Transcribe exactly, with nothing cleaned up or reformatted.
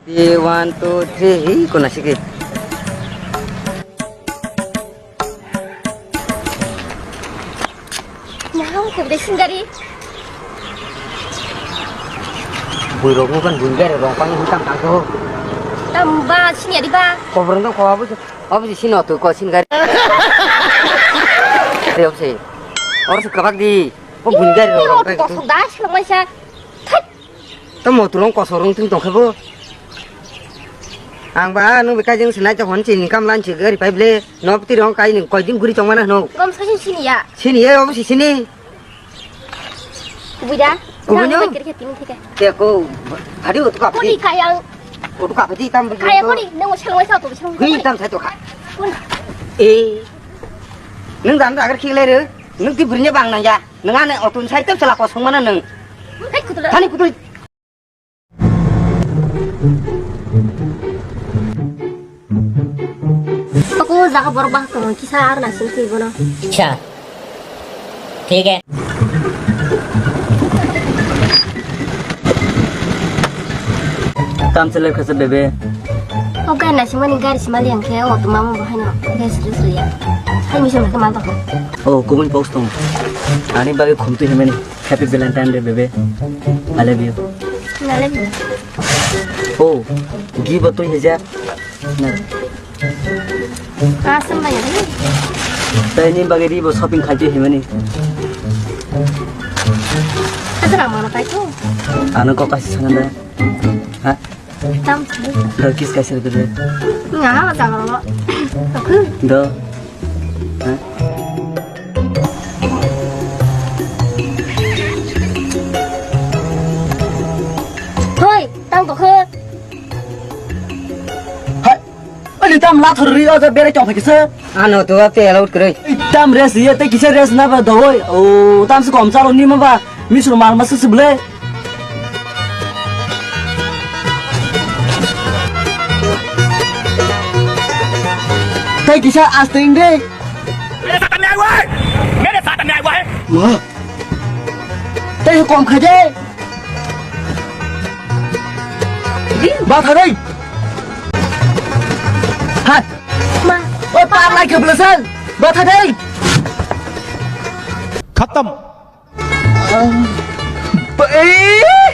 One, two, three, hi, kona sigi. Nahang kebde singari. Bui rok mukan bui gare rong pang hutang tang to. Tamba sini adi ba. Kobrong to ko abu abu sini otu ko singari. Ayo si. Or su kabak di. Ko bui gare rong pang to. Kosok das lo maisa. Thut. Tamo tulung kosok rong ting tong khebo. Ang ba nung bekai jeng sinai to hon chini kam lan chi gari pai ble. Nop ti rong kai ning koi din guri tong mana no. Kom sa sini ya. Sini ya, obo si sini. Kubui da? Kubui no? Nang bai kiri kiri tini thike. Te ko, hari otu ka Kuni pati. Kayang. Otu ka pati tam bi. Kaya kuni, nang sel wai sa to sel. Hui tam sai to ka. Kuni. Eh. Nang dan da agar khile re. Nang ti burinya bang nang ya. Nang ane otu sai tam sala kosong mana nang. Hai kutu da. Thani kutu. Aku jaga borok bahak tongmani kisa ar naising twi bono. Acha. Thik hai. Tam chalai khasa bebe. O gari naising mani gari sima liang khe o tuma mo bahai no. Gas gas liya. Hai misal ke mantok. Oh, kubun post tong. Ani bagi khumtu himani. Happy Valentine Day, baby. I love you. I love you. Oh, gift twi hija. Na. Kasam bai. Tei ni bagwi ribo shopping khaiti himani. Ada ramana pai ko. Ano kok kasih sana da. Ha? Tam sini. Do kiss kaisa rwdi. Nga ha jaga lo. Aku. Do. Ha? Hoi, tang tokho. Hai. Ani tam la thor ri o ja bere chong phai kisa. Ano to te allowed kre. Tam res ye te kisa res na ba doi. O tam se kom chalo ni ma ba. Misru mal mas se ble. Tei kisa aste ing de. मेरे साथ अन्याय हुआ है। मेरे साथ अन्याय हुआ है। Ma. Tei kom kha de. Ba tha dei. Ha. Ma. O par lai khe belasan. Ba tha dei. खत्म। Ba-, eh,